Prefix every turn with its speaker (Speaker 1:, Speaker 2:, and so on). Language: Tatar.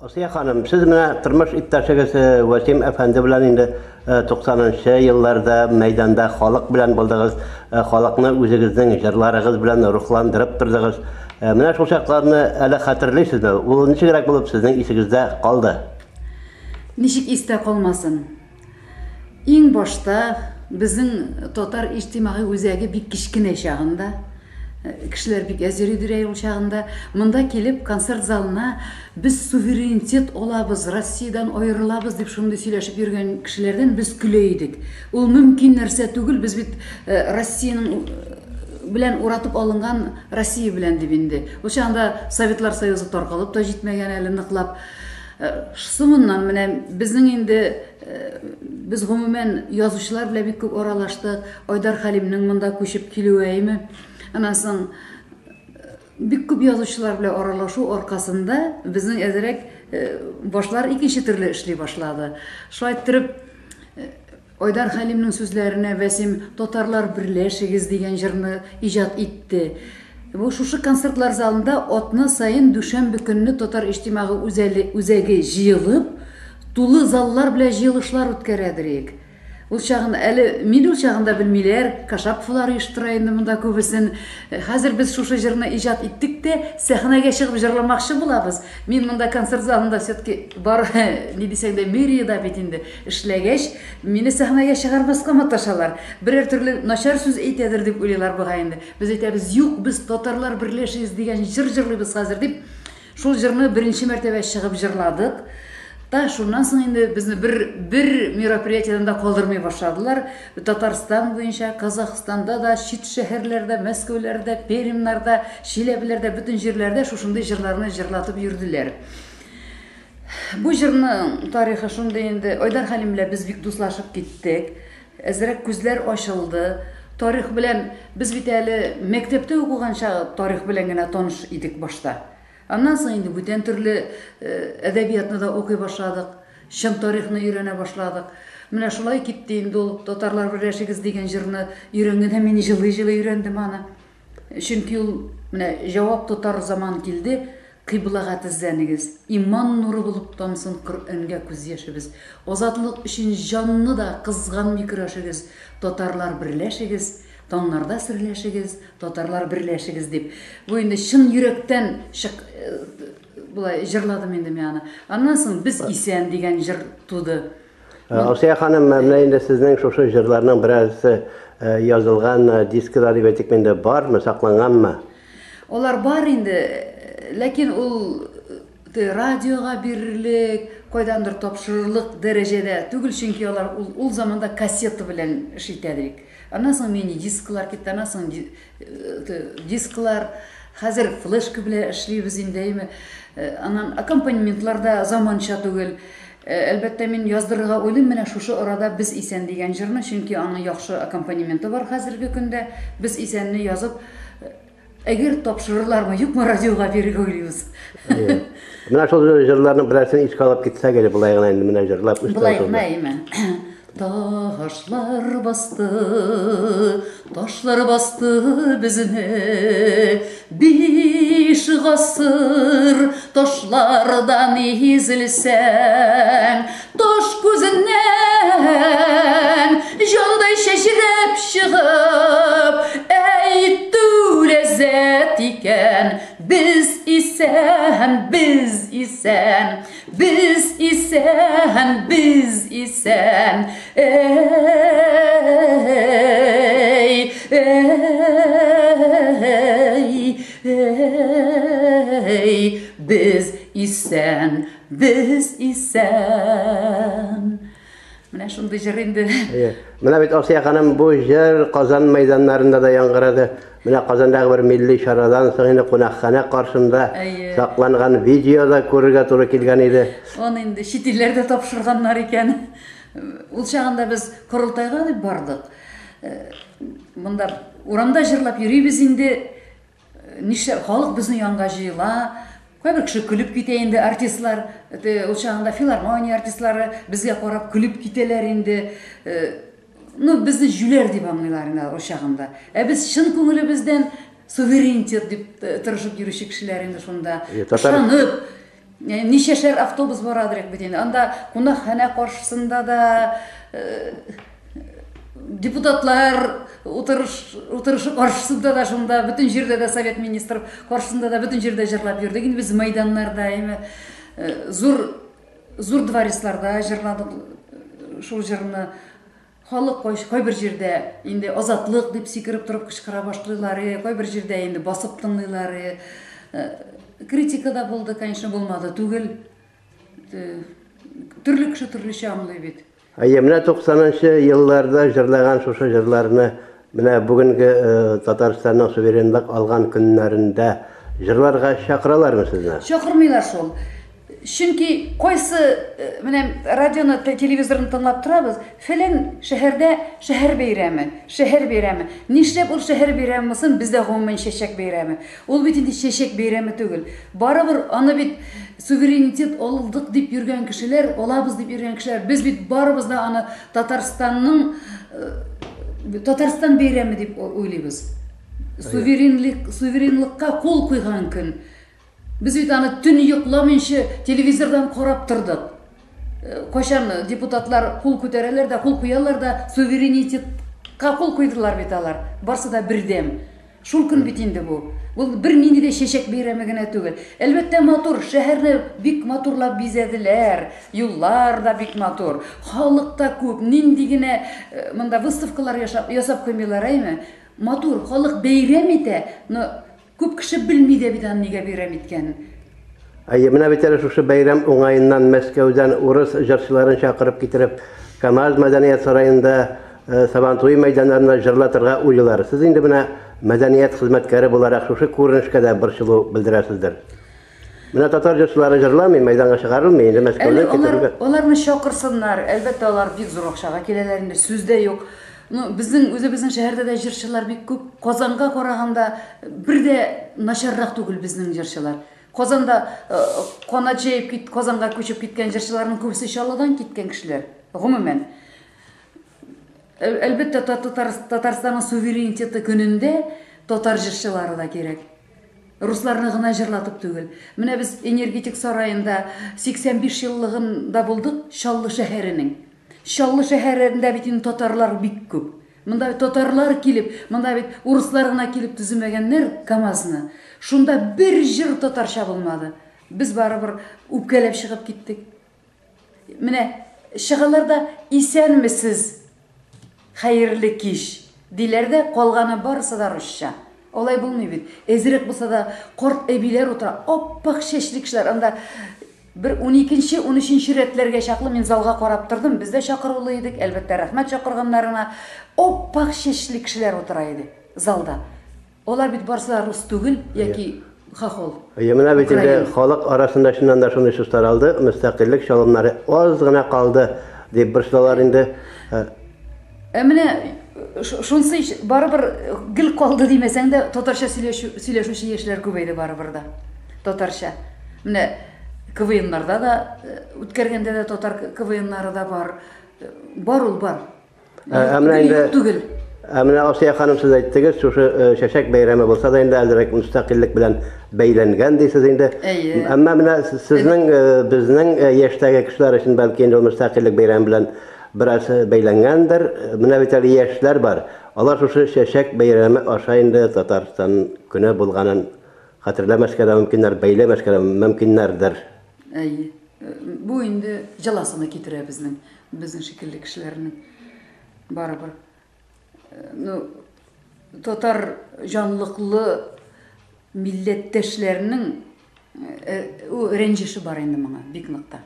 Speaker 1: Асия ханым, сез менә тормыш иптәшегез Вәсим әфәнде белән инде 90 нчы елларда мәйданда халык белән булдыгыз, халыкны үзегезнең җырларыгыз белән рухландырып тордыгыз. Менә шул чакларны әле хәтерлисезме? Ул ничегрәк булып сезнең исегездә калды?
Speaker 2: Ничек истә калмасын? Иң башта безнең татар иҗтимагый үзәге бик кечкенә чагында, кешеләр бик әз йөри дирә ул чагында, монда килеп концерт залына без суверенитет алабыз, Россиядән аерылабыз дип шундый сөйләшеп йөргән кешеләрдән без көлә идек. Ул мөмкин нәрсә түгел, без бит Россиянең белән уратып алынган Россия белән дип инде. Ул чагында Советлар Союзы таркалып та җитмәгән әле ныклап. Соңыннан менә безнең инде без гомумән язучылар белән бик күп аралаштык. Айдар Хәлимнең монда күчеп килүе әйме. Аннан соң бик күп язучылар белән аралашу аркасында безнең әзрәк башлар икенче төрле эшли башлады. Шулай иттереп Айдар Хәлимнең сүзләренә Вәсим Татарлар берләшегез дигән җырны иҗат итте. Бу шушы концертлар залында атна саен дүшәмбе көнне Татар иҗтимагый үзәле үзәге җыелып, тулы заллар белән җыелышлар үткәрәдер идек. Ул чагын әле мин ул чагында белмиләр, Кашаповлар оештыра инде монда күбесен. Хәзер без шушы җырны иҗат иттек тә, сәхнәгә чыгып җырламакчы булабыз. Мин монда концерт залында все-таки бар, ни дисәң дә, мэриядә бит инде. Эшләгәч, мине сәхнәгә чыгармаска маташалар. Берәр төрле начар сүз әйтәдер дип уйлыйлар бугай инде. Без әйтәбез, юк, без татарлар берләшегез дигән җыр җырлыйбыз хәзер дип, шул җырны беренче мәртәбә чыгып җырладык. Та шуннан соң инде безне бер бер мероприятиедән дә калдырмый башладылар. Татарстан буенча, Казахстанда да, чит шәһәрләрдә, Мәскәүләрдә, Пермьнарда, Чиләбеләрдә, бөтен җирләрдә шушындый җырларны җырлатып йөрделәр. Бу җырның тарихы шундый инде, Айдар Хәлим белән без бик дуслашып киттек. Әзрәк күзләр ачылды. Тарих белән без бит әле мәктәптә укыган чагы тарих белән генә таныш идек башта. Аннан соң инде бүтән төрле әдәбиятны да укый башладык, чын тарихны өйрәнә башладык. Менә шулай китте инде ул Татарлар берләшегез дигән җырны өйрәнгәндә мин җылый-җылый өйрәндем аны. Чөнки ул менә җавап тотар заман килде, Кыйблага тезләнегез, иман нуры булып тамсын Коръәнгә күз яшебез. Азатлык өчен җанны да кызганмый көрәшегез, татарлар берләшегез, таңнарда серләшегез, татарлар берләшегез, дип. Бу инде чын йөрәктән чык болай җырладым инде мин аны. Аннан соң Без исән дигән җыр туды.
Speaker 1: Алсия ханым, менә инде сезнең шушы җырларның берәрсе язылган дискыда дип әйтик инде бармы, сакланганмы?
Speaker 2: Алар бар инде, ләкин ул радиога бирерлек, кайдандыр тапшырырлык дәрәҗәдә түгел, чөнки алар ул, ул заманда кассета белән эш итә идек. Аннан соң мини-дисклар китте, аннан соң дисклар, хәзер флешка белән эшлибез инде, әйме. Аннан аккомпанементлар да заманча түгел. Әлбәттә, мин яздырырга уйлыйм менә шушы арада Без исән дигән җырны, чөнки аның яхшы аккомпанементы бар хәзерге көндә. Без исәнне язып, әгәр тапшырырлармы, юкмы радиога бирергә уйлыйбыз.
Speaker 1: Менә шул җырларның берәрсен искә алып китсәк әле, болай гына инде менә җырлап үз
Speaker 2: Болай гына, әйме. Ташлар басты, ташлар басты безне, Биш гасыр ташлардан изелсәң, Таш күзеннән җандай чәчрәп чыгып, Әйтү ләззәт икән, без исән, без исән. Без исән, без исән, әй, әй, әй, без исән, без исән. Менә шундый җыр инде.
Speaker 1: Әйе. Менә бит Асия ханым бу җыр Казан мәйданнарында да яңгырады. Менә Казандагы бер милли чарадан соң инде кунакханә каршында сакланган видеода күрергә туры килгән иде.
Speaker 2: Аны инде чит илләрдә тапшырганнар икән. Ул чагында без корылтайга дип бардык. Монда урамда җырлап йөрибез инде. Нишләп халык безнең янга җыела? Кайбер кеше көлеп китә инде, артистлар, ул чагында филармония артистлары безгә карап көлеп китәләр инде. Ну, безне җүләр дип аңлыйлар инде ул чагында. Ә без чын күңелебездән суверенитет дип тырышып йөрүче кешеләр инде шунда. Ышанып. Ничәшәр автобус барадыр бит инде. Анда кунакханә каршысында да депутатлар утырыш утырышы каршысында да шунда бөтен җирдә дә совет министр каршысында да бөтен җирдә җырлап йөрдек. Инде без мәйданнарда әйме зур зур дворецларда җырладык шул җырны. Халык кайбер җирдә инде азатлык дип сикереп торып кычкыра башлыйлар, кайбер җирдә инде басып тыңлыйлар. Критика да булды, конечно, булмады түгел. Төрле кеше төрлечә аңлый бит.
Speaker 1: Әйе, менә 90нчы елларда җырлаган шушы җырларны менә бүгенге Татарстанның суверенлык алган көннәрендә җырларга чакыралармы сезне?
Speaker 2: Чакырмыйлар шул. Чөнки кайсы менә радионы, телевизорны тыңлап торабыз, фәлән шәһәрдә шәһәр бәйрәме, шәһәр бәйрәме. Нишләп ул шәһәр бәйрәме булсын, бездә гомумән чәчәк бәйрәме. Ул бит инде чәчәк бәйрәме түгел. Барыбер аны бит суверенитет алдык дип йөргән кешеләр, алабыз дип йөргән кешеләр, без бит барыбыз да аны Татарстанның Татарстан бәйрәме дип уйлыйбыз. Суверенлык, суверенлыкка кул куйган көн. Без бит аны төн йокламыйча телевизордан карап тордык. Кайчан депутатлар кул күтәрәләр дә, кул куялар да, суверенитетка кул куйдылар бит алар. Барсы да бердәм. Шул көн бит инде бу. Бу бернинди дә чәчәк бәйрәме генә түгел. Әлбәттә, матур, шәһәрне бик матурлап бизәделәр, юллар да бик матур, халык та күп, нинди генә монда выставкалар ясап куймыйлар, әйме? Матур, халык бәйрәм итә, но күп кеше белми дә бит аны нигә бәйрәм иткәнен.
Speaker 1: Әйе, менә бит әле шушы бәйрәм уңаеннан Мәскәүдән урыс җырчыларын чакырып китереп, КАМАЗ мәдәният сараенда, Сабантуй мәйданнарында җырлатырга уйлыйлар. Сез инде менә мәдәният хезмәткәре буларак шушы күренешкә дә борчылу белдерәсездер. Менә татар җырчылары җырламый, мәйданга чыгарылмый, инде Мәскәүдән китерергә.
Speaker 2: Аларны чакырсыннар, әлбәттә, алар бик зур акчага киләләр инде, сүз дә юк. Ну, безнең үзебезнең шәһәрдә дә җырчылар бик күп. Казанга караганда бер дә начаррак түгел безнең җырчылар. Казанда канат җәеп кит, Казанга күчеп киткән җырчыларның күбесе Чаллыдан киткән кешеләр. Гомумән. Әлбәттә, Татарстанның суверенитеты көнендә татар җырчылары да кирәк. Русларны гына җырлатып түгел. Менә без Энергетик сараенда 85 еллыгында булдык Чаллы шәһәренең. Чаллы шәһәрендә бит инде татарлар бик күп. Монда бит татарлар килеп, монда бит урыслар гына килеп төземәгәннәр КАМАЗны. Шунда бер җыр татарча булмады. Без барыбер үпкәләп чыгып киттек. Менә чыгалар да исәнмесез, хәерле кич, диләр дә, калганы барысы да русча. Алай булмый бит. Әзрәк булса да карт әбиләр утыра, ап-ак чәчле кешеләр. Анда бер уникенче, унөченче рәтләргә чаклы мин залга карап тордым. Без дә чакырулы идек, әлбәттә, рәхмәт чакырганнарына. Ап-ак чәчле кешеләр утыра иде залда. Алар бит барысы да рус түгел яки хохол.
Speaker 1: Әйе, менә бит инде халык арасында чыннан да шундый сүз таралды, мөстәкыйльлек чалымнары аз гына калды дип борчылалар инде.
Speaker 2: Ә менә шунысы ич, барыбер гел калды димәсәң дә, татарча сөйләшүче яшьләр күбәйде барыбер да. Татарча. Менә КВНнарда да үткәргәндә дә татар КВНнары да бар. Бар ул, бар.
Speaker 1: Ә менә инде
Speaker 2: түгел.
Speaker 1: Ә менә Асия ханым сез әйттегез, шушы чәчәк бәйрәме булса да инде әзрәк мөстәкыйльлек белән бәйләнгән дисез инде.
Speaker 2: Әйе.
Speaker 1: Әмма менә сезнең безнең яшьтәге кешеләр өчен бәлки инде ул мөстәкыйльлек бәйрәме белән бераз бәйләнгәндер. Менә бит әле яшьләр бар. Алар шушы чәчәк бәйрәме аша инде Татарстан көне булганын хәтерләмәскә дә мөмкиннәр, бәйләмәскә дә мөмкиннәрдер.
Speaker 2: Әйе. Бу инде җыласыны китерә безнең, безнең шикелле кешеләрнең барыбер. Ну, татар җанлыклы милләттәшләрнең рәнҗеше бар инде моңа, бик нык та.